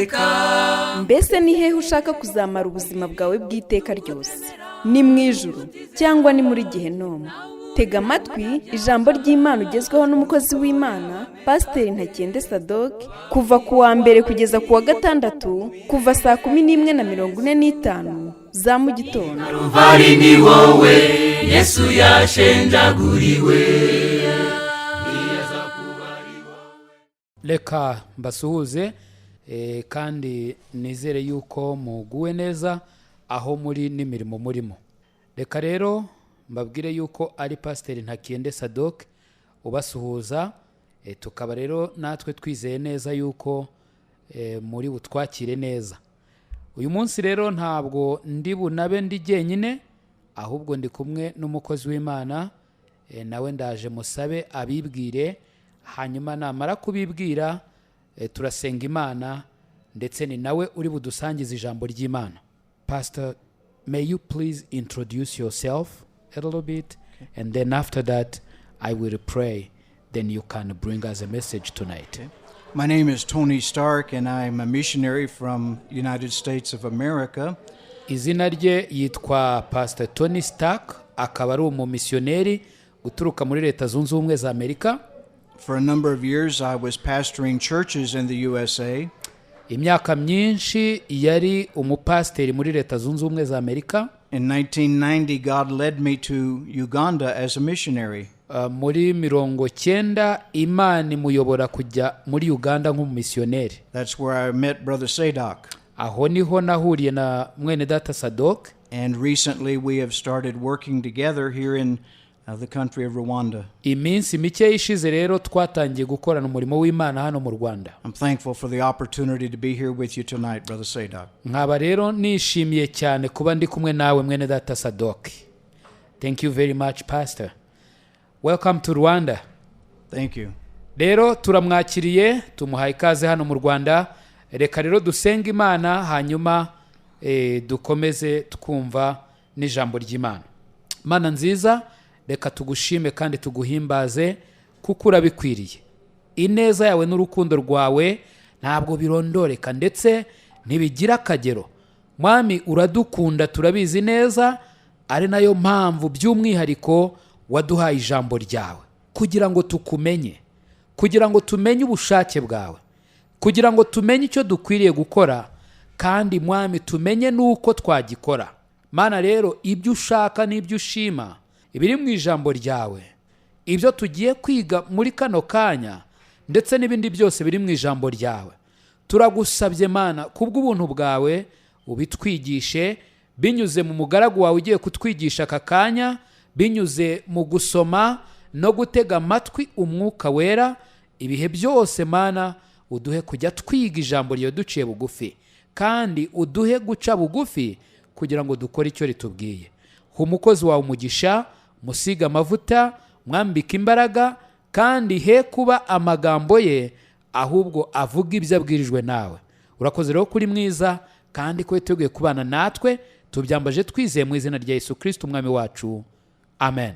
Iteka. Mbese ni hehe ushaka kuzamara ubuzima bwawe bw'iteka ryose? Ni mu ijuru cyangwa ni muri gehinomu? Tega amatwi ijambo ry'Imana ugezweho n'umukozi w'Imana, Pasiteri Ntakende Sadoke, kuva ku wa mbere kugeza ku wa gatandatu, kuva saa 11:45 za mu gitondo. Ruvari ni wowe Yesu yashenjaguriwe. Reka mbasuhuze kandi nizere yuko muguwe neza aho muri n'imirimo murimo. Reka rero mbabwire yuko ari Pasiteri Ntakende Sadoke ubasuhuza. Tukaba rero natwe twizeye neza yuko muri butwakire neza uyu munsi. Rero ntabwo ndi bunabe ndi jyenyine, ahubwo ndi kumwe n'umukozi w'Imana. Nawe ndaje musabe abibwire, hanyuma namara kubibwira turasenga Imana, ndetse ni nawe uri budusangize ijambo ry'Imana. Pastor, may you please introduce yourself a little bit, and then after that I will pray, then you can bring us a message tonight. My name is Tony Stark, and I'm a missionary from United States of America. Izina rye yitwa Pastor Tony Stark, akaba ari umumisiyoneri uturuka muri Leta Zunze Ubumwe za Amerika. For a number of years, I was pastoring churches in the USA. Imyaka myinshi yari umupasiteri muri Leta Zunze Ubumwe za Amerika. In 1990, God led me to Uganda as a missionary. Muri 90 Imana imuyobora kujya muri Uganda nk'umumisiyoneri. That's where I met Brother Sadok. Aho niho nahuriye na mwene data Sadok. And recently, we have started working together here in the country of Rwanda. Iminsi mike ishize rero twatangiye gukorana umurimo w'Imana hano mu Rwanda. I'm thankful for the opportunity to be here with you tonight, Brother Sadok. Nkaba rero nishimiye cyane kuba ndi kumwe nawe, mwene data Sadok. Thank you very much, Pastor. Welcome to Rwanda. Thank you. Rero turamwakiriye, tumuhaye ikaze hano mu Rwanda. Reka rero dusenge Imana, hanyuma dukomeze twumva n'ijambo ry'Imana. Mana nziza, reka tugushime kandi tuguhimbaze kuko urabikwiriye. Ineza yawe n'urukundo rwawe ntabwo birondoreka ndetse ntibigira akagero. Mwami, uradukunda, turabizi neza, ari nayo mpamvu by'umwihariko waduhaye ijambo ryawe kugira ngo tukumenye, kugira ngo tumenye ubushake bwawe, kugira ngo tumenye icyo dukwiriye gukora, kandi Mwami, tumenye n'uko twagikora. Mana, rero ibyo ushaka n'ibyo ushima ibiri mu ijambo ryawe, ibyo tugiye kwiga muri kano kanya ndetse n'ibindi byose biri mu ijambo ryawe, turagusabye Mana, kubw'ubuntu bwawe ubitwigishe binyuze mu mugaragu wawe ugiye kutwigisha aka kanya, binyuze mu gusoma no gutega amatwi Umwuka Wera. Ibihe byose, Mana, uduhe kujya twiga ijambo ryawe duciye bugufi, kandi uduhe guca bugufi kugira ngo dukore icyo ritubwiye. Ha umukozi wawe umugisha, musiga amavuta, mwambike imbaraga, kandi he kuba amagambo ye, ahubwo avuga ibyo abwirijwe nawe. Urakoze rero kuri mwiza kandi ko witeguye kubana natwe. Tubyambaje twizeye mu izina rya Yesu Kirisiti Umwami wacu, amen.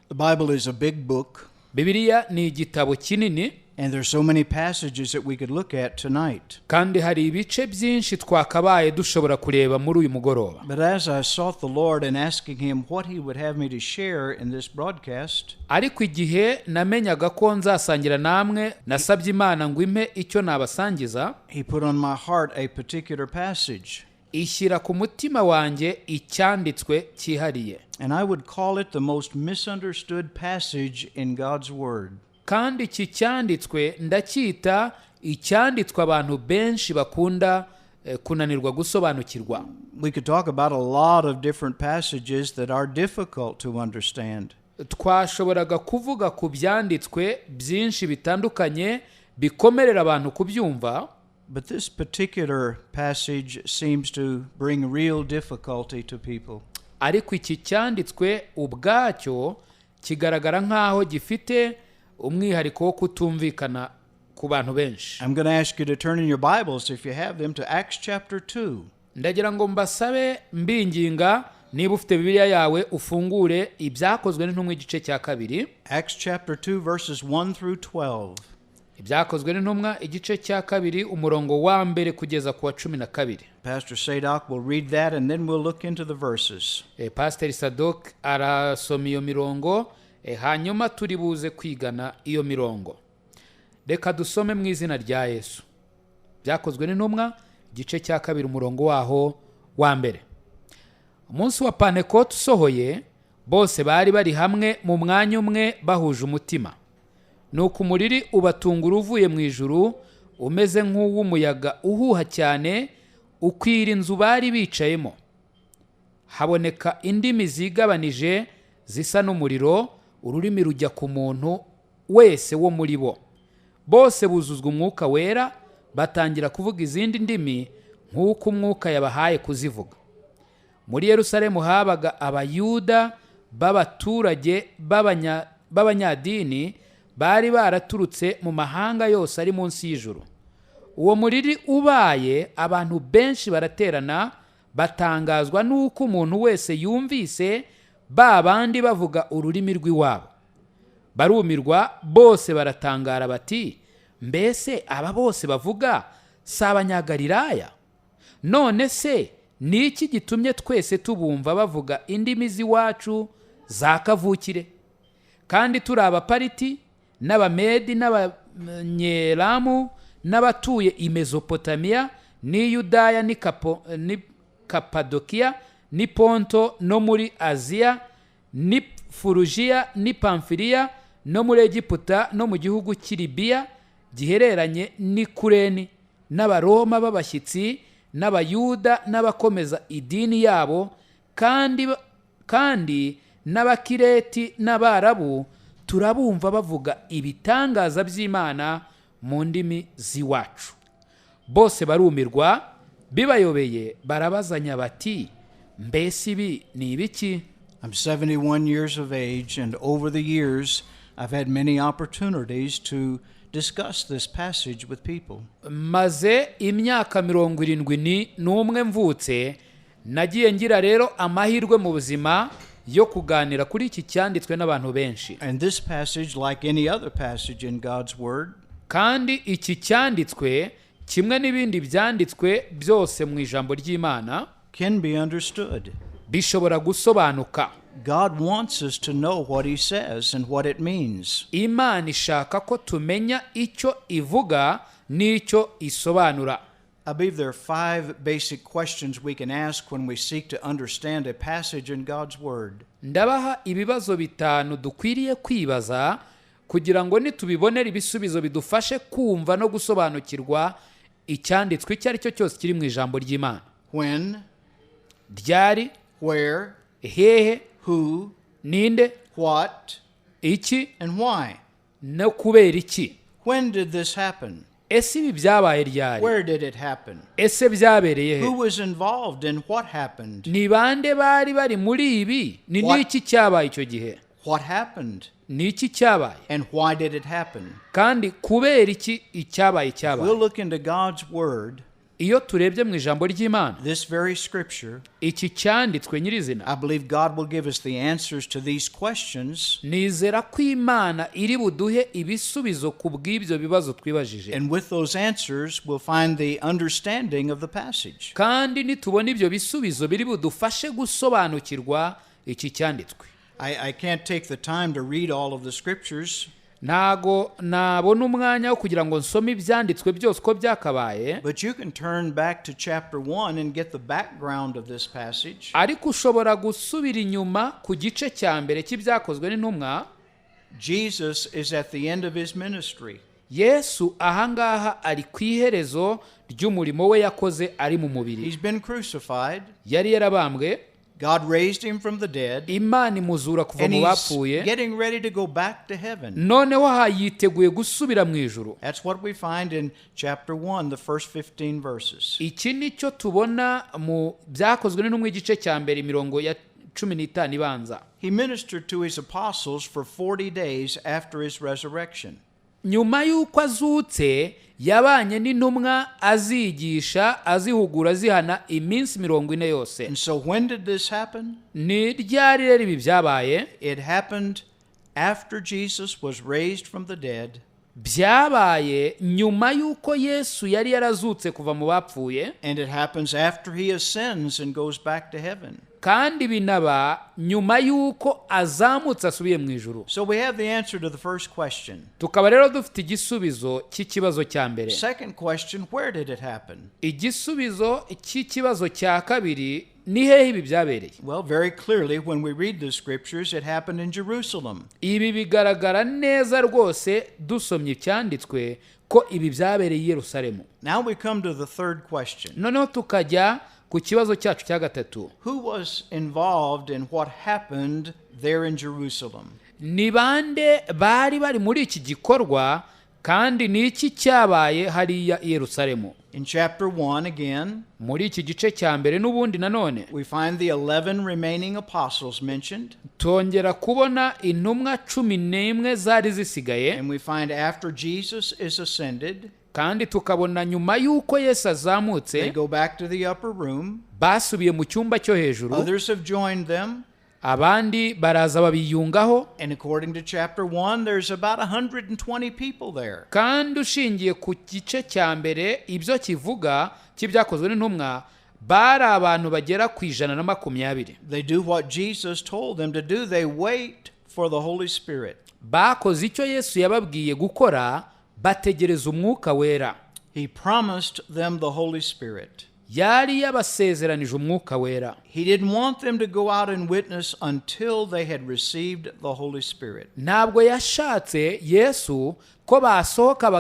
The Bible is a big book, Bibiliya ni igitabo kinini, and there's so many passages that we could look at tonight. Kandi hari ibice byinshi twakabaye dushobora kureba muri uyu mugoroba. But as I sought the Lord and asking Him what He would have me to share in this broadcast, Ariko igihe namenyaga ko nzasangira namwe, nasabye Imana ngo impe icyo nabasangiza. He put on my heart a particular passage. Ishyira ku mutima wanjye icyanditswe cyihariye. And I would call it the most misunderstood passage in God's Word. Kandi iki cyanditswe ndacyita icyanditswe abantu benshi bakunda kunanirwa gusobanukirwa. We could talk about a lot of different passages that are difficult to understand. Twashoboraga kuvuga ku byanditswe byinshi bitandukanye bikomerera abantu kubyumva. But this particular passage seems to bring real difficulty to people. Ariko iki cyanditswe ubwacyo kigaragara nk'aho gifite umwihariko wo kutumvikana ku bantu benshi. I'm going to ask you to turn in your Bibles, if you have them, to Acts chapter 2. Ndagira ngo mbasabe mbinginga, niba ufite Bibiliya yawe ufungure Ibyakozwe n'Intumwa igice cya 2. Acts chapter 2, verses 1 through 12. Ibyakozwe n'Intumwa, igice cya kabiri, umurongo wa mbere kugeza ku wa 12. Pastor Sadok will read that and then we'll look into the verses. Pasiteri Sadok arasoma iyo mirongo, hanyuma turi buze kwigana iyo mirongo. Reka dusome mu izina rya Yesu. Byakozwe n'Intumwa, igice cya kabiri, umurongo waho wa mbere. Umunsi wa Pantekote usohoye, bose bari bari hamwe mu mwanya umwe bahuje umutima. Nuko umuriri ubatungura uvuye mu ijuru umeze nk'uw'umuyaga uhuha cyane, ukwira inzu bari bicayemo. Haboneka indimi zigabanije zisa n'umuriro, ururimi rujya ku muntu wese wo muri bo. Bose buzuzwa Umwuka Wera, batangira kuvuga izindi ndimi nk'uko Umwuka yabahaye kuzivuga. Muri Yerusalemu habaga Abayuda b'abaturage b'abanyadini bari baraturutse mu mahanga yose ari munsi y'ijuru. Uwo muriri ubaye, abantu benshi baraterana, batangazwa n'uko umuntu wese yumvise ba bandi bavuga ururimi rw'iwabo. Barumirwa bose, baratangara bati: "Mbese aba bose bavuga si Abanyagalilaya? None se ni iki gitumye twese tubumva bavuga indimi z'iwacu za kavukire? Kandi turi Abapariti n'Abamedi n'Abanyelamu n'abatuye i Mezopotamiya n'i Yudaya n'i Kapadokiya n'i Ponto no muri Aziya n'i Furujiya n'i Pamfiliya no muri Egiputa no mu gihugu cy'i Libiya gihereranye n'i Kureni, n'Abaroma b'abashyitsi n'Abayuda n'abakomeza idini yabo, kandi n'Abakireti n'Abarabu, turabumva bavuga ibitangaza by'Imana mu ndimi z'iwacu." Bose barumirwa bibayobeye, barabazanya bati: "Mbese ibi ni ibiki?" I'm 71 years of age, and over the years, I've had many opportunities to discuss this passage with people. Maze imyaka 71 mvutse. Nagiye ngira rero amahirwe mu buzima yo kuganira kuri iki cyanditswe n'abantu benshi. And this passage, like any other passage in God's Word, Kandi iki cyanditswe, kimwe n'ibindi byanditswe byose mu ijambo ry'Imana, can be understood. bishobora gusobanuka. God wants us to know what He says and what it means. Imana ishaka ko tumenya icyo ivuga n'icyo isobanura. I believe there are five basic questions we can ask when we seek to understand a passage in God's Word. Ndabaha ibibazo bitanu dukwiriye kwibaza kugira ngo nitubibonera ibisubizo bidufashe kumva no gusobanukirwa icyanditswe icyo ari cyo cyose kiri mu ijambo ry'Imana. When, Ryari, where, hehe, who, ninde, what, iki, and why. no kubera iki. When did this happen? Ese ibi byabaye ryari? Where did it happen? Ese byabereye he? Who was involved in what happened? Ni bande bari bari muri ibi? Ni What? n'iki cyabaye icyo gihe? What happened? Ni iki cyabaye? And why did it happen? Kandi kubera iki icyabaye cyabaye? We'll look into God's Word, Iyo turebye mu ijambo ry'Imana, this very scripture. iki cyanditswe nyirizina, I believe God will give us the answers to these questions. nizera ko Imana iri buduhe ibisubizo ku bw'ibyo bibazo twibajije. And with those answers, we'll find the understanding of the passage. Kandi nitubona ibyo bisubizo, biri budufashe gusobanukirwa iki cyanditswe. I can't take the time to read all of the scriptures, Ntago nabona umwanya wo kugira ngo nsome ibyanditswe byose uko byakabaye, but you can turn back to chapter 1 and get the background of this passage. ariko ushobora gusubira inyuma ku gice cya mbere cy'Ibyakozwe n'Intumwa. Jesus is at the end of his ministry. Yesu ahangaha ari ku iherezo ry'umurimo we yakoze ari mu mubiri. He's been crucified. Yari yarabambwe. God raised him from the dead. Imana imuzura kuva And mu he's bapfuye. getting ready to go back to heaven. Noneho aha yiteguye gusubira mu ijuru. That's what we find in chapter 1, the first 15 verses. Iki ni cyo tubona mu Byakozwe n'Intumwa, igice cya mbere, imirongo ya 15 ibanza. He ministered to his apostles for 40 days after his resurrection. Nyuma y'uko azutse, yabanye n'intumwa, azigisha, azihugura, azihana iminsi 40 yose. And so, when did this happen? Ni ryari rero ibi byabaye? It happened after Jesus was raised from the dead. Byabaye nyuma y'uko Yesu yari yarazutse kuva mu bapfuye. And it happens after he ascends and goes back to heaven. Kandi binaba nyuma y'uko azamutse asubiye mu ijuru. So we have the answer to the first question. Tukaba rero dufite igisubizo cy'ikibazo cya mbere. Second question, where did it happen? Igisubizo cy'ikibazo cya kabiri, ni hehe ibi byabereye? Well, very clearly, when we read the scriptures, it happened in Jerusalem. Ibi bigaragara neza rwose dusomye icyanditswe ko ibi byabereye i Yerusalemu. Now we come to the third question. Noneho tukajya ku kibazo cyacu cya gatatu. Who was involved in what happened there in Jerusalem? Ni bande bari bari muri iki gikorwa, kandi ni iki cyabaye hariya i Yerusalemu? In chapter 1, again, Muri iki gice cya mbere n'ubundi nanone, we find the 11 remaining apostles mentioned. Tongera kubona intumwa 11 zari zisigaye. And we find after Jesus is ascended, Kandi tukabona nyuma y'uko Yesu azamutse, they go back to the upper room. basubiye mu cyumba cyo hejuru. Others have joined them. Abandi baraza babiyungaho. And according to chapter 1, there's about 120 people there. Kandi ushingiye ku gice cya mbere ibyo kivuga cy'Ibyakozwe n'Intumwa, bari abantu bagera ku 120. They do what Jesus told them to do. They wait for the Holy Spirit. Bakoze icyo Yesu yababwiye gukora, bategereza Umwuka Wera. He promised them the Holy Spirit. Yari yabasezeranije Umwuka Wera. He didn't want them to go out and witness until they had received the Holy Spirit. Ntabwo yashatse Yesu ko basohoka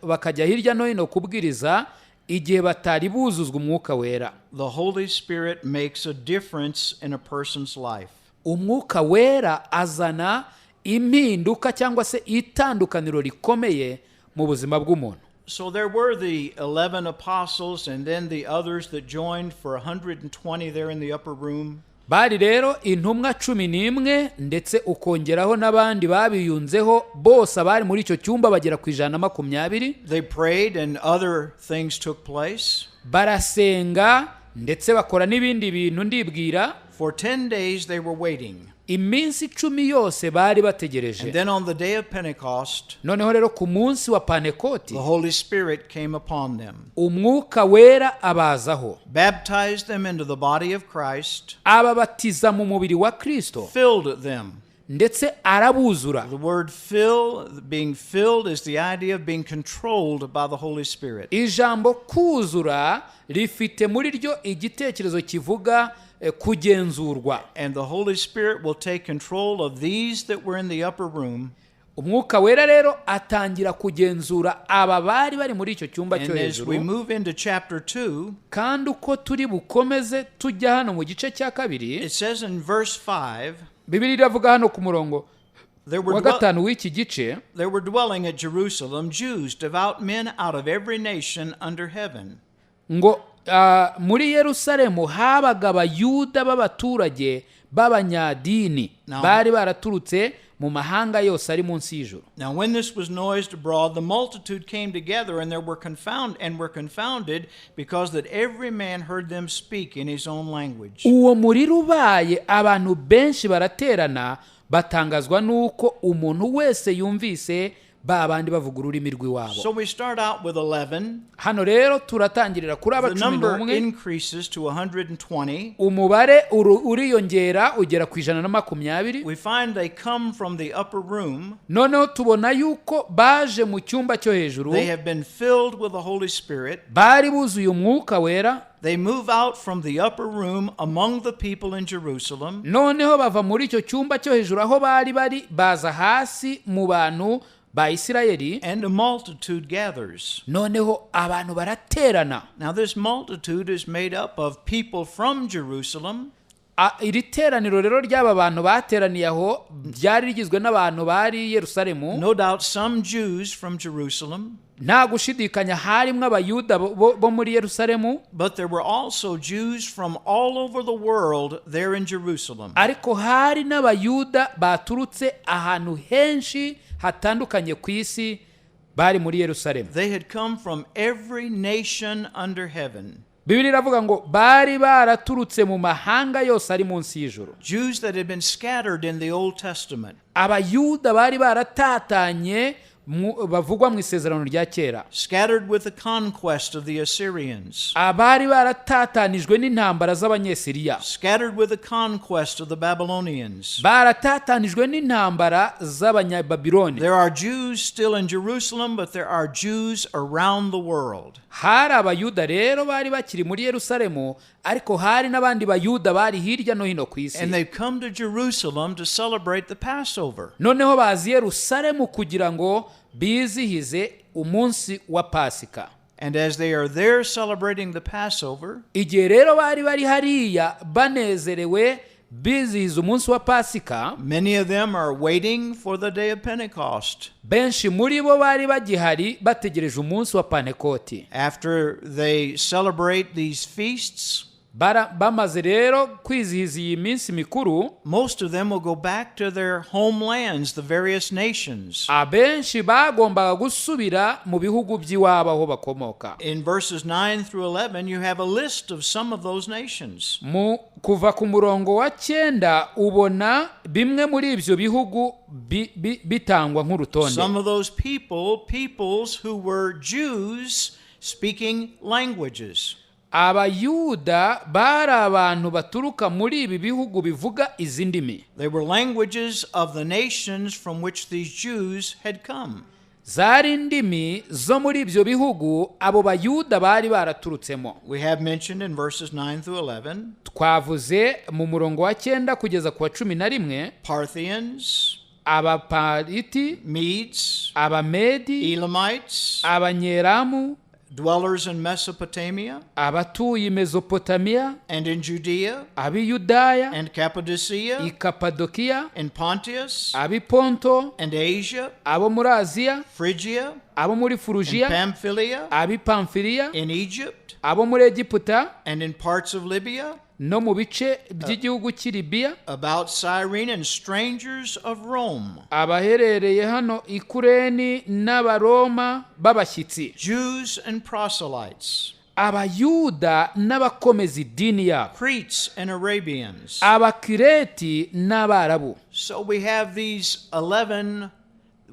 bakajya hirya no hino kubwiriza igihe batari buzuzwa Umwuka Wera. The Holy Spirit makes a difference in a person's life. Umwuka Wera azana impinduka cyangwa se itandukaniro rikomeye mu buzima bw'umuntu. So there were the 11 apostles and then the others that joined for 120 there in the upper room. Bari rero intumwa 11, ndetse ukongeraho n'abandi babiyunzeho, bose abari muri icyo cyumba bagera ku 120. They prayed and other things took place. Barasenga ndetse bakora n'ibindi bintu, ndibwira. For 10 days they were waiting. Iminsi 10 yose bari bategereje. And then on the day of Pentecost, Noneho rero ku munsi wa Pantekoti, the Holy Spirit came upon them, Umwuka Wera abazaho, baptized them into the body of Christ, ababatiza mu mubiri wa Kristo, filled them. ndetse arabuzura. The word fill, being filled, is the idea of being controlled by the Holy Spirit. Ijambo kuzura rifite muri ryo igitekerezo kivuga kugenzurwa. And the Holy Spirit will take control of these that were in the upper room. Umwuka Wera rero atangira kugenzura aba bari bari muri icyo cyumba cyo And as we hejuru. move into chapter 2, Kandi uko turi bukomeze tujya hano mu gice cya kabiri, it says in verse 5, Bibiliya iravuga hano ku murongo there were, wa 5 w'iki gice, there were dwelling at Jerusalem Jews, devout men out of every nation under heaven. Ngo muri Yerusalemu habaga Abayuda b'abaturage b'abanyadini bari baraturutse mu mahanga yose ari munsi y'ijuru. Now when this was noised abroad, the multitude came together and there were confound and were confounded, because that every man heard them speak in his own language. Uwo muriro ubaye, abantu benshi baraterana, batangazwa n'uko umuntu wese yumvise ba bandi bavuga ururimi rw'iwabo. So we start out with 11. Hano rero turatangirira kuri aba The cumi number n'umwe. increases to 120. Umubare uriyongera ugera ku 120. We find they come from the upper room. Noneho tubona yuko baje mu cyumba cyo hejuru. They have been filled with the Holy Spirit. Bari buzuye Umwuka Wera. They move out from the upper room among the people in Jerusalem. Noneho bava muri icyo cyumba cyo hejuru aho bari bari, baza hasi mu bantu ba Isirayeli. And a multitude gathers. Noneho abantu baraterana. Now, this multitude is made up of people from Jerusalem, Iri teraniro rero ry'aba bantu bateraniye aho ryari rigizwe n'abantu bari i Yerusalemu, no doubt some Jews from Jerusalem, nta gushidikanya harimo Abayuda bo muri Yerusalemu, but there were also Jews from all over the world there in Jerusalem. ariko hari n'Abayuda baturutse ahantu henshi hatandukanye ku isi bari muri Yerusalemu. They had come from every nation under heaven. Bibiliya iravuga ngo bari baraturutse mu mahanga yose ari munsi y'ijuru. Jews that had been scattered in the Old Testament. Abayuda bari baratatanye bavugwa mu Isezerano rya Kera. Scattered with the conquest of the Assyrians, Abari baratatanijwe n'intambara z'Abanyesiriya, scattered with the conquest of the Babylonians. Baratatanijwe n'intambara z'Abanyababiloni. There are Jews still in Jerusalem, but there are Jews around the world. Hari Abayuda rero bari bakiri muri Yerusalemu, ariko hari n'abandi Bayuda bari hirya no hino ku isi. And they've come to Jerusalem to celebrate the Passover. Noneho bazi Yerusalemu kugira ngo bizihize umunsi wa Pasika. And as they are there celebrating the Passover, Igihe rero bari bari hariya banezerewe bizihiza umunsi wa Pasika, many of them are waiting for the day of Pentecost. Benshi muri bo bari bagihari bategereje umunsi wa Pantekoti. After they celebrate these feasts, Bamaze rero kwizihiza iyi minsi mikuru, most of them will go back to their homelands, the various nations. Abenshi bagombaga gusubira mu bihugu by'iwabo aho bakomoka. In verses 9 through 11, you have a list of some of those nations. Mu kuva ku murongo wa 9 ubona bimwe muri ibyo bihugu bitangwa nk'urutonde. Some of those people, peoples who were Jews speaking languages. Abayuda bari abantu baturuka muri ibi bihugu bivuga izi ndimi. They were languages of the nations from which these Jews had come. Zari indimi zo muri ibyo bihugu abo Bayuda bari baraturutsemo. We have mentioned in verses 9 through 11 Twavuze mu murongo wa 9 kugeza ku wa 11 Parthians, Abapariti, Medes, Abamedi, Elamites, Abanyeramu, dwellers in Mesopotamia abatuye i Mezopotamiya, and in Judea ab'Iyudaya, and Cappadocia i Kapadokiya, and Pontus ab'i Ponto, and Asia, abo muri Aziya, Phrygia abo muri and Furujiya, Pamphylia, ab'i Pamfiliya, in Egypt abo muri Egiputa, and in parts of Libya, no mu bice by'igihugu cy'i Libiya, about Cyrene and strangers of Rome, abaherereye hano i Kureni n'Abaroma b'abashyitsi, Jews and proselytes, Abayuda n'abakomeza idini yabo, Cretes and Arabians. Abakireti n'Abarabu. So we have these 11,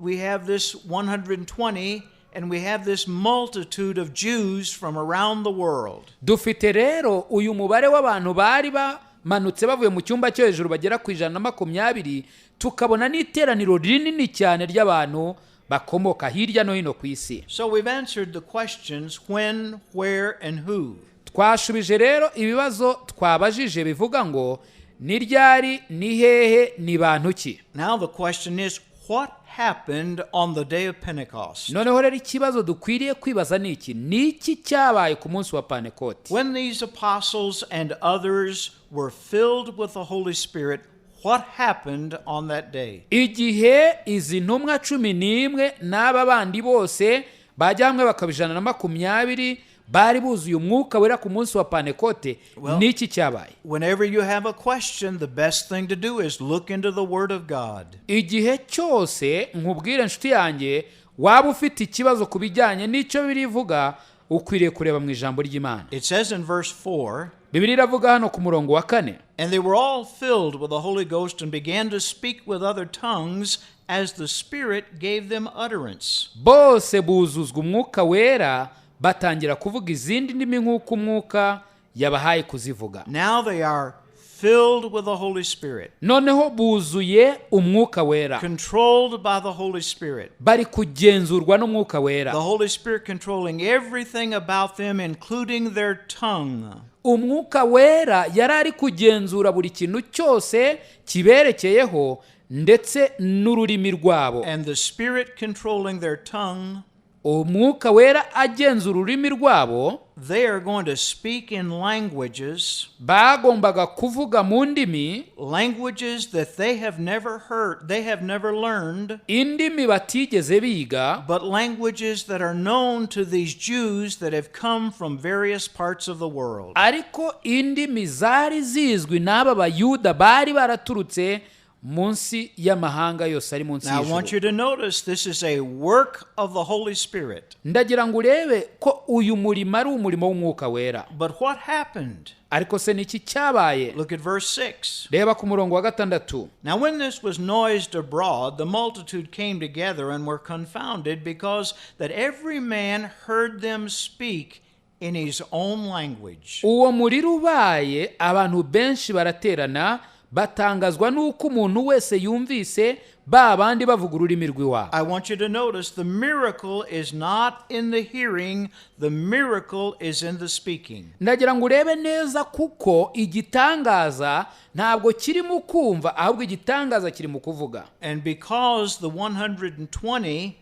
we have this 120, and we have this multitude of Jews from around the world. Dufite rero uyu mubare w'abantu bari bamanutse bavuye mu cyumba cyo hejuru bagera ku 120, tukabona n'iteraniro rinini cyane ry'abantu bakomoka hirya no hino ku isi. So we've answered the questions when, where, and who. Twashubije rero ibibazo twabajije bivuga ngo ni ryari, ni hehe, ni bantu ki? Now the question is, what happened on the day of Pentecost? Noneho rero ikibazo dukwiriye kwibaza ni iki: ni iki cyabaye ku munsi wa Pantekoti? When these apostles and others were filled with the Holy Spirit, what happened on that day? Igihe izi ntumwa 11 n'aba bandi bose bajya hamwe bakaba 120 bari buzuye Umwuka Wera ku munsi wa Pantekote, Well- ni iki cyabaye? Whenever you have a question, the best thing to do is look into the Word of God. Igihe cyose nkubwire inshuti yanjye waba ufite ikibazo ku bijyanye n'icyo birivuga, ukwiriye kureba mu ijambo ry'Imana. It says in verse 4, Bibiliya iravuga hano ku murongo wa 4, "And they were all filled with the Holy Ghost and began to speak with other tongues as the Spirit gave them utterance." Bose buzuzwa Umwuka Wera batangira kuvuga izindi ndimi nk'uko Umwuka yabahaye kuzivuga. Now they are filled with the Holy Spirit, Noneho buzuye Umwuka Wera, controlled by the Holy Spirit. Bari kugenzurwa n'Umwuka Wera. The Holy Spirit controlling everything about them, including their tongue. Umwuka Wera yari ari kugenzura buri kintu cyose kiberekeyeho, ndetse n'ururimi rwabo. And the Spirit controlling their tongue, Umwuka Wera agenzura ururimi rwabo, they are going to speak in languages, bagombaga kuvuga mu ndimi, languages that they have never heard, they have never learned, indimi batigeze biga, but languages that are known to these Jews that have come from various parts of the world. Ariko indimi zari zizwi n'aba Bayuda bari baraturutse Munsi y'amahanga yose ari munsi Now, I want y'ijuru. you to notice this is a work of the Holy Spirit. Ndagira ngo urebe ko uyu murimo ari umurimo w'Umwuka Wera. But what happened? Ariko se ni iki cyabaye? Look at verse 6. Reba ku murongo wa 6. Now, when this was noised abroad, the multitude came together and were confounded, because that every man heard them speak in his own language. Uwo muriro ubaye, abantu benshi baraterana, batangazwa n'uko umuntu wese yumvise ba bandi bavuga ururimi rw'iwabo. I want you to notice the miracle is not in the hearing, the miracle is in the speaking. Ndagira ngo urebe neza kuko igitangaza ntabwo kiri mu kumva, ahubwo igitangaza kiri mu kuvuga. And because the 120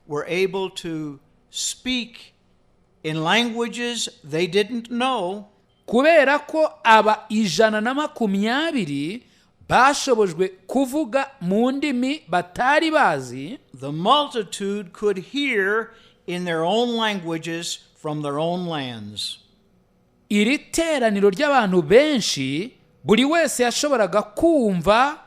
were able to speak in languages they didn't know, Kubera ko aba 120 bashobojwe kuvuga mu ndimi batari bazi, the multitude could hear in their own languages from their own lands. Iri teraniro ry'abantu benshi, buri wese yashoboraga kumva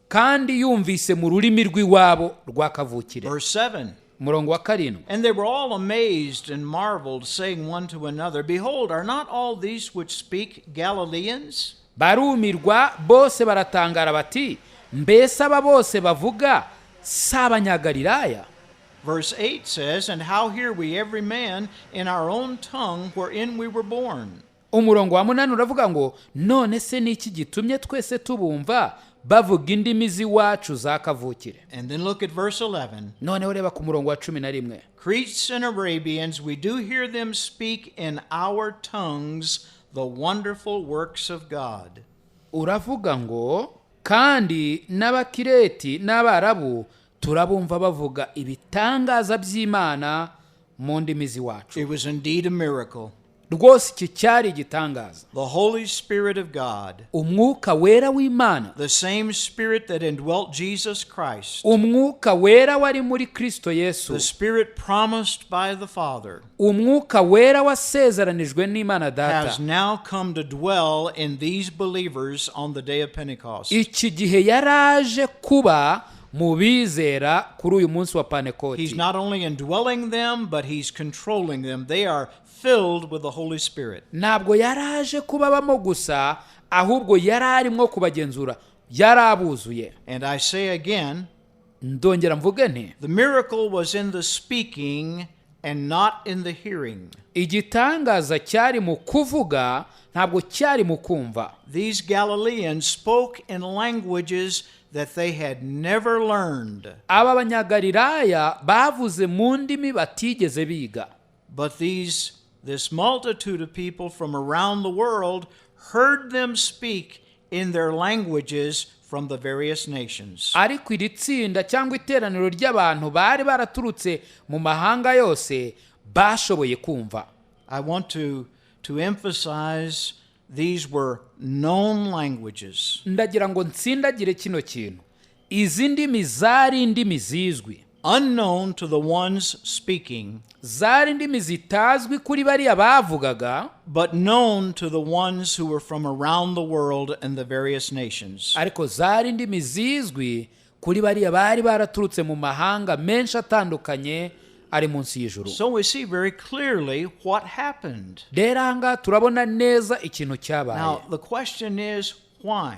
kandi yumvise mu rurimi rw'iwabo rwa kavukire. Verse 7. Umurongo wa 7. And they were all amazed and marveled, saying one to another, "Behold, are not all these which speak Galileans?" Barumirwa bose, baratangara bati: "Mbese aba bose bavuga si Abanyagalilaya?" Verse 8 says, "And how hear we every man in our own tongue wherein we were born?" Umurongo wa 8 uravuga ngo: "None se ni iki gitumye twese tubumva bavuga indimi z'iwacu za kavukire?" And then look at verse 11. Noneho reba ku murongo wa 11. "Cretes and Arabians, we do hear them speak in our tongues the wonderful works of God." Uravuga ngo: "Kandi n'Abakireti n'Abarabu turabumva bavuga ibitangaza by'Imana mu ndimi z'iwacu." It was indeed a miracle. Rwose iki cyari igitangaza. The Holy Spirit of God, Umwuka Wera w'Imana, the same Spirit that indwelt Jesus Christ, Umwuka Wera wari muri Kristo Yesu, the Spirit promised by the Father, Umwuka Wera wasezeranijwe n'Imana Data, has now come to dwell in these believers on the day of Pentecost. iki gihe yaraje kuba mu bizera kuri uyu munsi wa He's Panekoti. not only indwelling them, but he's controlling them. They are filled with the Holy Spirit. Ntabwo yaraje kubabamo gusa, ahubwo yari arimo kubagenzura, yari abuzuye. And I say again, Ndongera mvuge nti: the miracle was in the speaking and not in the hearing. Igitangaza cyari mu kuvuga, ntabwo cyari mu kumva. These Galileans spoke in languages that they had never learned, Aba Banyagalilaya bavuze mu ndimi batigeze biga, but this multitude of people from around the world heard them speak in their languages from the various nations. Ariko iri tsinda cyangwa iteraniro ry'abantu bari baraturutse mu mahanga yose bashoboye kumva. I want to emphasize these were known languages. Ndagira ngo nsindagire kino kintu: izi ndimi zari indimi zizwi, Unknown to the ones speaking, zari indimi zitazwi kuri bariya bavugaga, but known to the ones who were from around the world and the various nations. Ariko zari indimi zizwi kuri bariya bari baraturutse mu mahanga menshi atandukanye ari munsi y'ijuru. So we see very clearly what happened. Rero aha ngaha turabona neza ikintu cyabaye. Now, the question is, why?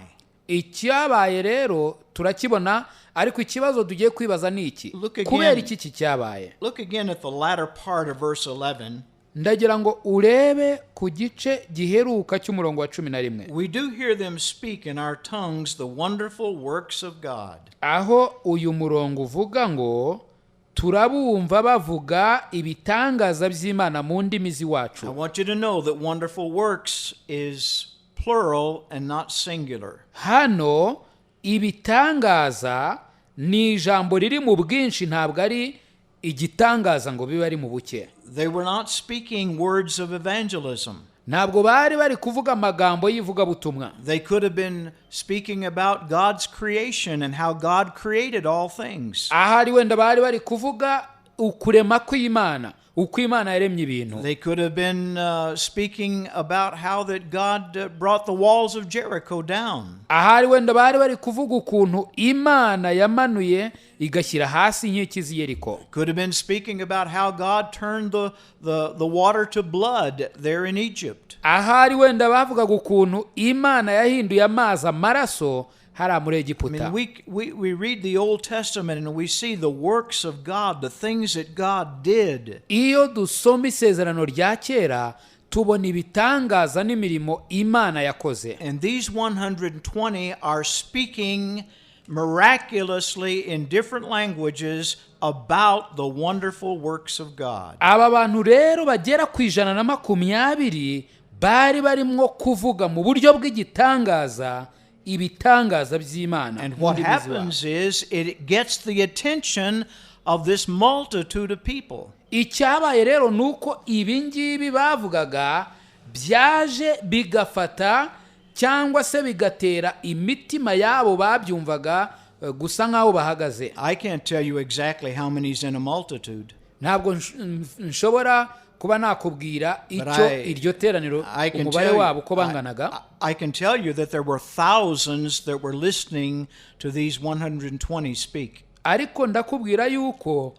Icyabaye rero turakibona, ariko ikibazo tugiye kwibaza ni iki: Look again. kubera iki cyabaye? Look again at the latter part of verse 11. Ndagira ngo urebe ku gice giheruka cy'umurongo wa 11. We do hear them speak in our tongues the wonderful works of God. Aho uyu murongo uvuga ngo: "Turabumva bavuga ibitangaza by'Imana mu ndimi I z'iwacu." want you to know that wonderful works is plural and not singular. Hano ibitangaza ni ijambo riri mu bwinshi, ntabwo ari igitangaza ngo bibe ari mu buke. They were not speaking words of evangelism. Ntabwo bari bari kuvuga amagambo y'ivugabutumwa. They could have been speaking about God's creation and how God created all things. Ahari wenda bari bari kuvuga ukurema kw'Imana, Uko Imana yaremye ibintu. They could have been speaking about how that God brought the walls of Jericho down. Ahari wenda bari bari kuvuga ukuntu Imana yamanuye igashyira hasi inkike z'i Yeriko. Could have been speaking about how God turned the water to blood there in Egypt. Ahari wenda bavugaga ukuntu Imana yahinduye amazi amaraso hariya muri I Egiputa. mean, we read the Old Testament and we see the works of God, the things that God did. Iyo dusoma Isezerano rya Kera tubona ibitangaza n'imirimo Imana yakoze. And these 120 are speaking miraculously in different languages about the wonderful works of God. Aba bantu rero bagera ku 120 bari barimo kuvuga mu buryo bw'igitangaza ibitangaza by'Imana And mu what ndimi zabo. happens is it gets the attention of this multitude of people. Icyabaye rero ni uko ibi ngibi bavugaga byaje bigafata cyangwa se bigatera imitima y'abo babyumvaga gusa nk'aho bahagaze. I can't tell you exactly how many's in a multitude. Ntabwo nshobora kuba nakubwira icyo iryo teraniro I can umubare tell you, wabo uko banganaga. I can tell you that there were thousands that were listening to these 120 speak. Ariko ndakubwira yuko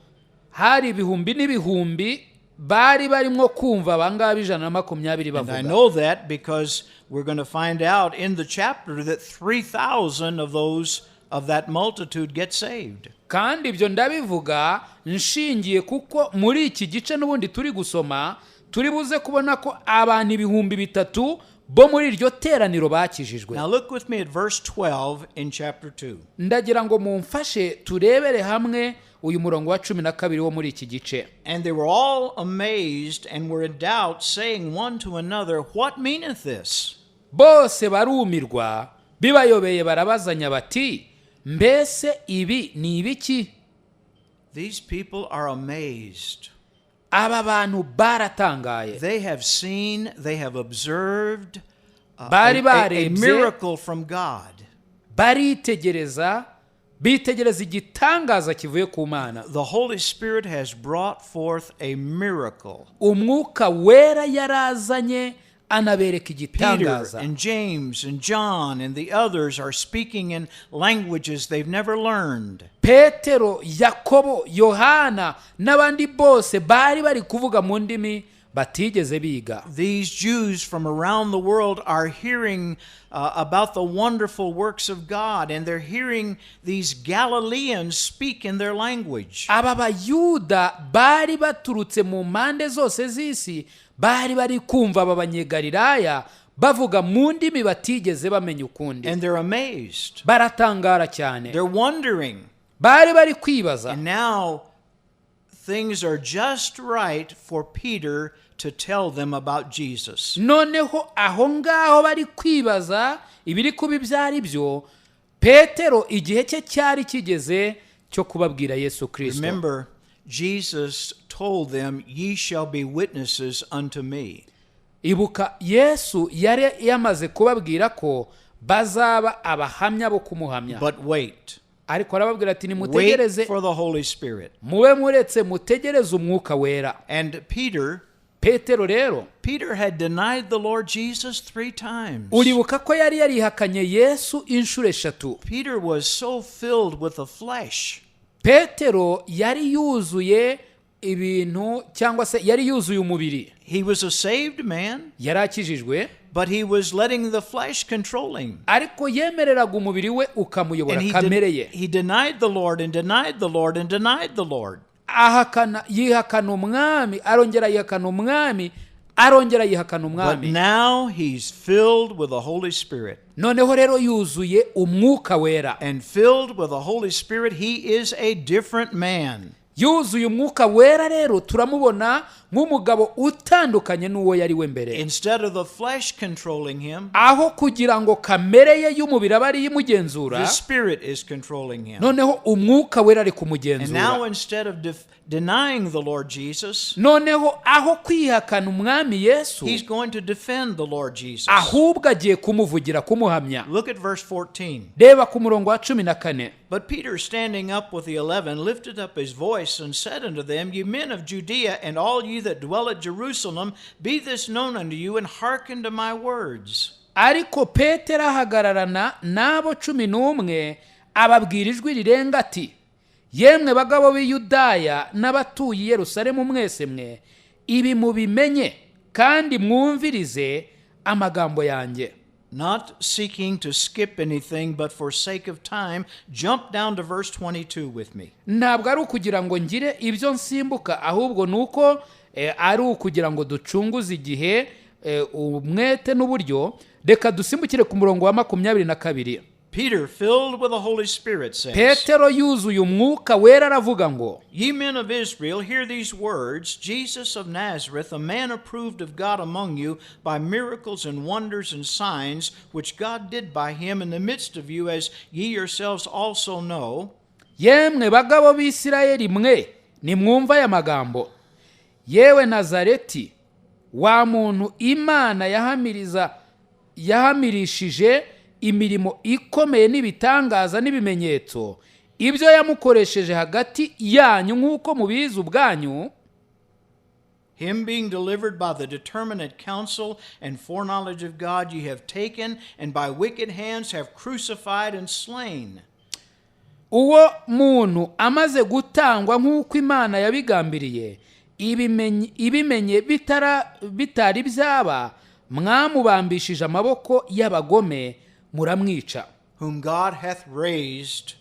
hari ibihumbi n'ibihumbi bari barimo kumva abangaba 120 And I bavuga. know that because we're going to find out in the chapter that 3,000 of those of that multitude get saved. Kandi ibyo ndabivuga nshingiye kuko muri iki gice n'ubundi turi gusoma turi buze kubona ko abantu 3000 bo muri iryo teraniro bakijijwe. Now look with me at verse 12 in chapter 2. Ndagira ngo mumfashe turebere hamwe uyu murongo wa 12 wo muri iki gice. And they were all amazed and were in doubt, saying one to another, "What meaneth this?" Bose barumirwa bibayobeye barabazanya bati mbese ibi ni ibiki? These people are amazed. Aba bantu baratangaye. They have seen, they have observed Bari a barebye miracle from God. Baritegereza bitegereza igitangaza kivuye ku Mana. The Holy Spirit has brought forth a miracle. Umwuka Wera yarazanye anabereka Peter igitangaza. and James and John and the others are speaking in languages they've never learned. Petero, Yakobo, Yohana n'abandi bose bari bari kuvuga mu ndimi batigeze biga. These Jews from around the world are hearing about the wonderful works of God, and they're hearing these Galileans speak in their language. Aba Bayuda bari baturutse mu mpande zose z'isi bari bari kumva aba Banyegalilaya bavuga mu ndimi batigeze bamenya ukundi. And they're amazed. Baratangara cyane. They're wondering. Bari bari kwibaza. And now things are just right for Peter to tell them about Jesus. Noneho aho ngaho bari kwibaza ibiri kuba ibyo ari byo, Petero igihe cye cyari kigeze cyo kubabwira Yesu Kirisito. Remember, Jesus told them, "Ye shall be witnesses unto me." Ibuka Yesu yari yamaze kubabwira ko bazaba abahamya bo kumuhamya. But wait. Ariko arababwira ati Wait nimutegereze for the Holy Spirit. mube muretse mutegereze Umwuka Wera. And Peter, Petero rero, Peter had denied the Lord Jesus three times. uribuka ko yari yarihakanye Yesu inshuro eshatu. Peter was so filled with the flesh. Petero yari yuzuye ibintu cyangwa se yari yuzuye umubiri. He was a saved man, Yari akijijwe, but he was letting the flesh control him. ariko yemereraga umubiri we ukamuyobora And kamere ye. he denied the Lord and denied the Lord and denied the Lord. Ahakana yihakana Umwami arongera yihakana Umwami arongera yihakana But Umwami. now he's filled with the Holy Spirit. Noneho rero yuzuye Umwuka Wera. And filled with the Holy Spirit, he is a different man. Yuzuye Umwuka Wera rero turamubona nk'umugabo utandukanye n'uwo yari we mbere. Instead of the flesh controlling him, Aho kugira ngo kamere ye y'umubiri abe ariyo imugenzura, the Spirit is controlling him. noneho Umwuka Wera ari And kumugenzura. now instead of denying the Lord Jesus, Noneho aho kwihakana Umwami Yesu, he's going to defend the Lord Jesus. ahubwo agiye kumuvugira kumuhamya. Look at verse 14. Reba ku murongo wa 14. But Peter, standing up with the 11, lifted up his voice voice and said unto them, Ye men of Judea, and all ye that dwell at Jerusalem, be this known unto you, and hearken to my words. Ariko Petero ahagararana n'abo 11, ababwira ijwi rirenga ati: "Yemwe bagabo b'i Yudaya n'abatuye i Yerusalemu mwese mwe, ibi mubimenye kandi mwumvirize amagambo yanjye." Not seeking to skip anything, but for sake of time, jump down to verse 22 with me. Ntabwo ari ukugira ngo ngire ibyo nsimbuka, ahubwo ni uko ari ukugira ngo ducunguze igihe, umwete n'uburyo. Reka dusimbukire ku murongo wa 22. Peter, filled with the Holy Spirit, says, Petero yuzuye Umwuka Wera aravuga ngo: "Ye men of Israel, hear these words: Jesus of Nazareth, a man approved of God among you by miracles and wonders and signs, which God did by him in the midst of you, as ye yourselves also know." "Yemwe bagabo b'Isirayeli mwe, nimwumva aya magambo: Yewe Nazareti, wa muntu Imana yahamiriza yahamirishije imirimo ikomeye n'ibitangaza n'ibimenyetso, ibyo yamukoresheje hagati yanyu nk'uko mubizi ubwanyu." "Him being delivered by the determinate counsel and foreknowledge of God, ye have taken, and by wicked hands have crucified and slain." "Uwo muntu amaze gutangwa nk'uko Imana yabigambiriye ibimenye bitari byaba, mwamubambishije amaboko y'abagome, muramwica." "Whom God hath raised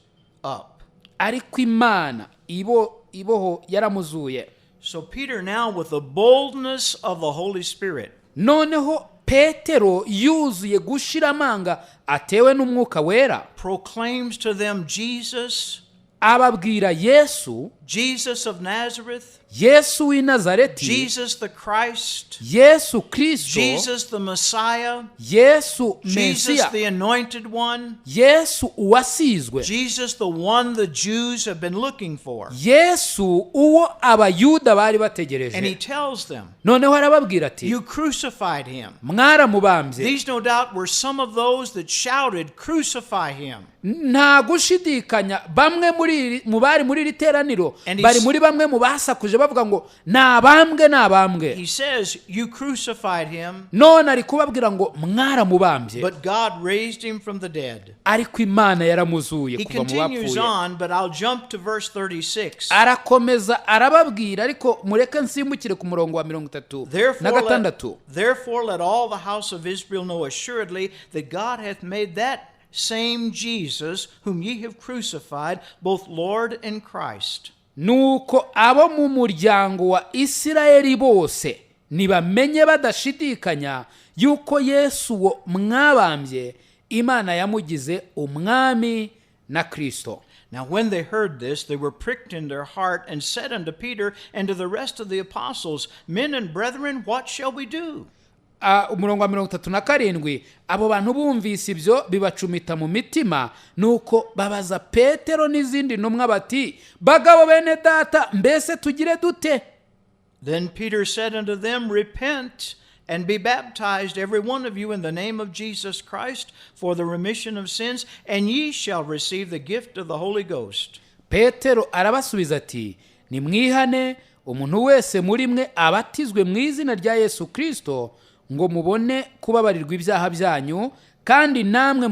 up." "Ariko Imana ibo iboho yaramuzuye." So Peter, now with the boldness of the Holy Spirit, Noneho Petero yuzuye gushira amanga atewe n'Umwuka Wera, proclaims to them Jesus, ababwira Yesu, Jesus of Nazareth, Yesu w'i Nazareti, Jesus the Christ, Yesu Kristo, Jesus the Messiah, Yesu Jesus Mesiya, the Anointed One, Yesu uwasizwe, Jesus the one the Jews have been looking for. Yesu uwo Abayuda bari And he bategereje. tells them, Noneho arababwira ati: "You crucified him." "Mwaramubambye." These, no doubt, were some of those that shouted, "Crucify him." Nta gushidikanya, bamwe mu bari muri iri teraniro And he's- bari muri bamwe mu basakuje bavuga ngo: "Nabambwe, nabambwe." He says, "You crucified him, None ari kubabwira ngo: "Mwaramubambye, but God raised him from the dead." ariko Imana yaramuzuye He kuva mu continues bapfuye." on, but I'll jump to verse 36. Arakomeza arababwira, ariko mureke nsimbukire ku murongo wa mirongo itatu na gatandatu. Therefore let all the house of Israel know assuredly that God hath made that same Jesus whom ye have crucified both Lord and Christ. "Nuko abo mu muryango wa Isirayeli bose nibamenye badashidikanya yuko Yesu uwo mwabambye, Imana yamugize Umwami na Kristo." Now when they heard this, they were pricked in their heart and said unto Peter and to the rest of the apostles, "Men and brethren, what shall we do?" Ah, umurongo wa 37: "Abo bantu bumvise ibyo bibacumita mu mitima, nuko babaza Petero n'izindi ntumwa bati: 'Bagabo bene data, mbese tugire dute?'" Then Peter said unto them, "Repent and be baptized, every one of you, in the name of Jesus Christ for the remission of sins, and ye shall receive the gift of the Holy Ghost." Petero arabasubiza ati: "Nimwihane, umuntu wese muri mwe abatizwe mu izina rya Yesu Kirisito ngo mubone kubabarirwa ibyaha byanyu, kandi namwe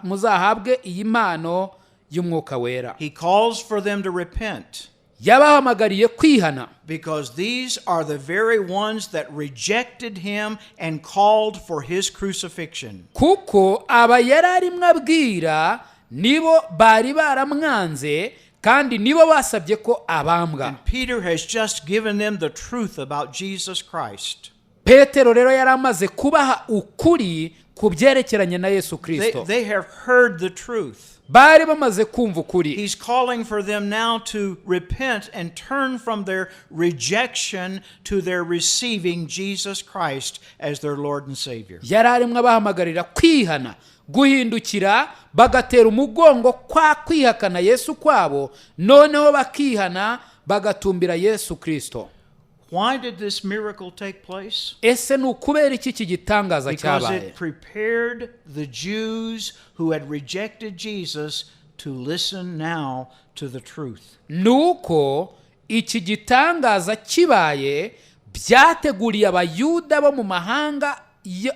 muzahabwe iyi mpano y'Umwuka Wera." He calls for them to repent Yabahamagariye kwihana, because these are the very ones that rejected him and called for his crucifixion. Kuko aba yari arimo abwira nibo bari baramwanze kandi nibo basabye ko abambwa. And Peter has just given them the truth about Jesus Christ. Petero rero yari amaze kubaha ukuri ku byerekeranye na Yesu Kirisito. They have heard the truth. Bari bamaze kumva ukuri. He's calling for them now to repent and turn from their rejection to their receiving Jesus Christ as their Lord and Savior. Yari arimo abahamagarira kwihana, guhindukira, bagatera umugongo kwa kwihakana Yesu kwabo, noneho bakihana, bagatumbira Yesu Kirisito. Why did this miracle take place? Ese ni ukubera iki iki gitangaza Because cyabaye? it prepared the Jews who had rejected Jesus to listen now to the truth. Ni uko Iki gitangaza kibaye, byateguriye Abayuda bo mu mahanga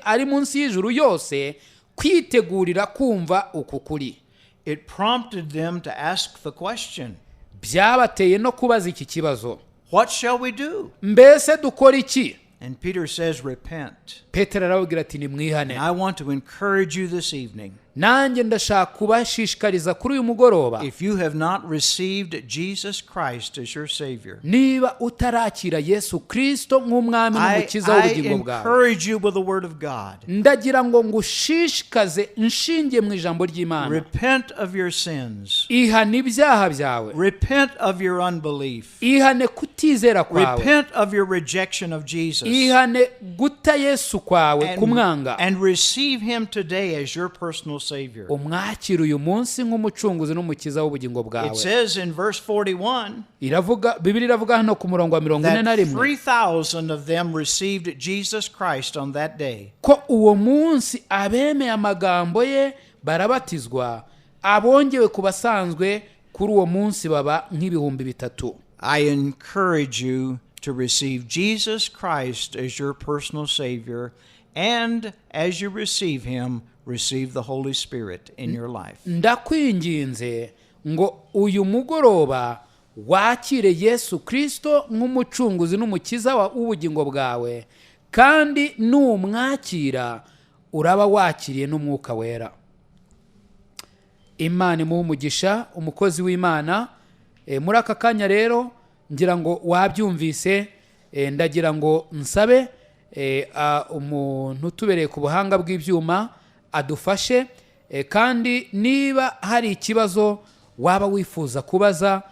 ari munsi y'ijuru yose kwitegurira kumva uku kuri. It prompted them to ask the question, Byabateye no kubaza iki kibazo: "What shall we do?" Mbese dukora iki? And Peter says, "Repent." Petero arababwira ati: "Nimwihane." And I want to encourage you this evening. Nanjye ndashaka kubashishikariza kuri uyu mugoroba. If you have not received Jesus Christ as your Savior, Niba utarakira Yesu Kirisito nk'Umwami I, n'Umukiza I w'ubugingo bwawe, encourage you with the Word of God. ndagira ngo ngushishikaze nshingiye mu ijambo ry'Imana. Repent of your sins. Ihane ibyaha byawe. Repent of your unbelief. Ihane kutizera kwawe. Repent of your rejection of Jesus. Ihane guta Yesu kwawe, kumwanga. And receive Him today as your personal Savior. Umwakire uyu munsi nk'Umucunguzi n'Umukiza w'ubugingo bwawe. It says in verse 41 Iravuga, Bibiliya iravuga hano ku murongo wa mirongo ine na that rimwe 3,000 of them received Jesus Christ on that day. ko uwo munsi abemeye amagambo ye barabatizwa, abongewe ku basanzwe kuri uwo munsi baba nk'ibihumbi 3. I encourage you to receive Jesus Christ as your personal Savior, and as you receive Him, receive the Holy Spirit in your life. Ndakwinginze ngo uyu mugoroba wakire Yesu Kirisito nk'Umucunguzi n'Umukiza w'ubugingo bwawe, kandi numwakira uraba wakiriye n'Umwuka Wera. Imana imuhe umugisha umukozi w'Imana. Muri aka kanya rero ngira ngo wabyumvise. Ndagira ngo nsabe umuntu utubereye ku buhanga bw'ibyuma adufashe. Kandi niba hari ikibazo waba wifuza kubaza,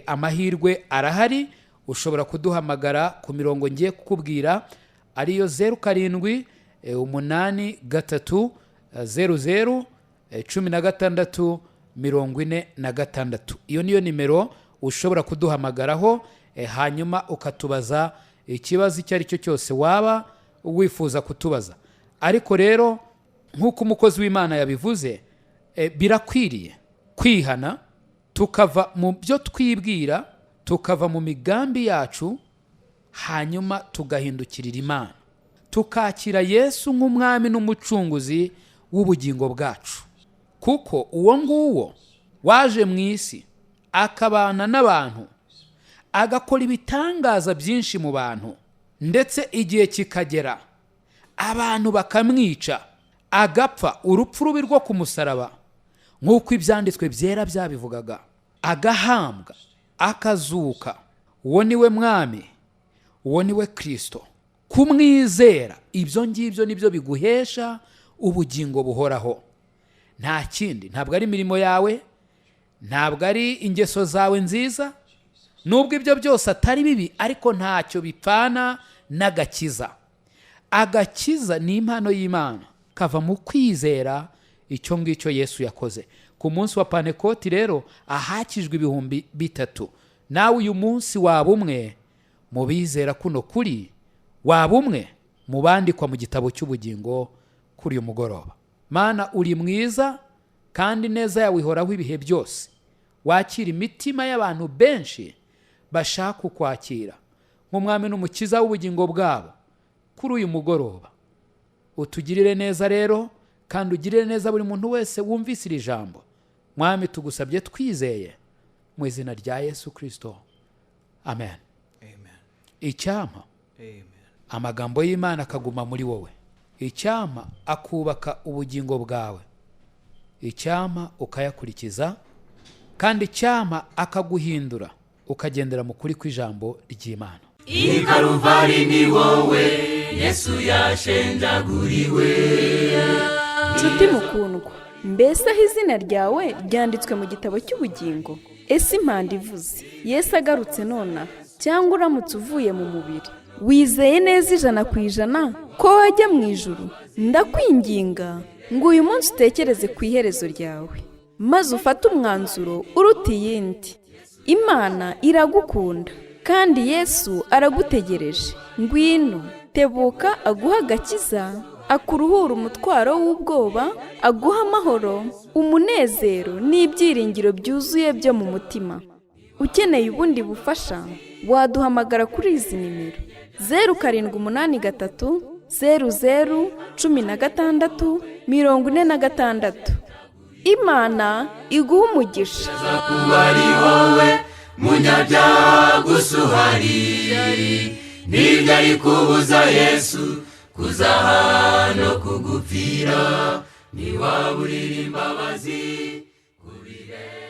amahirwe arahari, ushobora kuduhamagara ku mirongo ngiye kukubwira, ariyo 07 83 00 16 46. Iyo niyo nimero ushobora kuduhamagaraho, hanyuma ukatubaza ikibazo icyo ari cyo cyose waba wifuza kutubaza. Ariko rero nk'uko umukozi w'Imana yabivuze, birakwiriye kwihana, tukava mu byo twibwira, tukava mu migambi yacu, hanyuma tugahindukirira Imana, tukakira Yesu nk'Umwami n'Umucunguzi w'ubugingo bwacu, kuko uwo nguwo waje mu isi akabana n'abantu, agakora ibitangaza byinshi mu bantu, ndetse igihe kikagera abantu bakamwica, agapfa urupfu rubi rwo ku musaraba nk'uko Ibyanditswe Byera byabivugaga, agahambwa, akazuka, uwo ni we Mwami, uwo ni we Kirisito. Kumwizera, ibyo ngibyo nibyo biguhesha ubugingo buhoraho, nta kindi. Ntabwo ari imirimo yawe, ntabwo ari ingeso zawe nziza, nubwo ibyo byose atari bibi, ariko ntacyo bipfana n'agakiza. Agakiza ni impano y'Imana, kava mu kwizera icyo ngicyo Yesu yakoze ku munsi wa Pantekoti. Rero ahakijwe 3000. Nawe uyu munsi waba umwe mu bizera kuno kuri, waba umwe mu bandikwa mu gitabo cy'ubugingo kuri uyu mugoroba. Mana, uri mwiza kandi neza yawe ihoraho ibihe byose. Wakira imitima y'abantu benshi bashaka kukwakira nk'Umwami n'Umukiza w'ubugingo bwabo kuri uyu mugoroba. Utugirire neza rero, kandi ugirire neza buri muntu wese wumvise iri jambo. Mwami, tugusabye twizeye mu izina rya Yesu Kirisito, amen. Amen. Icyampa Amen. amagambo y'Imana akaguma muri wowe, icyampa akubaka ubugingo bwawe, icyampa ukayakurikiza, kandi icyampa akaguhindura ukagendera mu kuri kw'ijambo ry'Imana. I Karuvari ni wowe Yesu yashenjaguriwe. Nshuti mukundwa, mbese aho izina ryawe ryanditswe mu gitabo cy'ubugingo? Ese impanda ivuze, Yesu agarutse nonaha, cyangwa uramutse uvuye mu mubiri, wizeye neza 100% ko wajya mu ijuru? Ndakwinginga ngo uyu munsi utekereze ku iherezo ryawe, maze ufate umwanzuro uruta iyindi. Imana iragukunda kandi Yesu aragutegereje. Ngwino, tebuka aguhe agakiza, akuruhure umutwaro w'ubwoba, aguhe amahoro, umunezero n'ibyiringiro byuzuye byo mu mutima. Ukeneye ubundi bufasha waduhamagara kuri izi nimero: 0783 00 16 46. Imana iguha umugisha. Kuba ari wowe munyabyaha gusa uhari, nibyo ari kubuza Yesu kuza no kugupfira, ntiwaburira imbabazi ku birenge.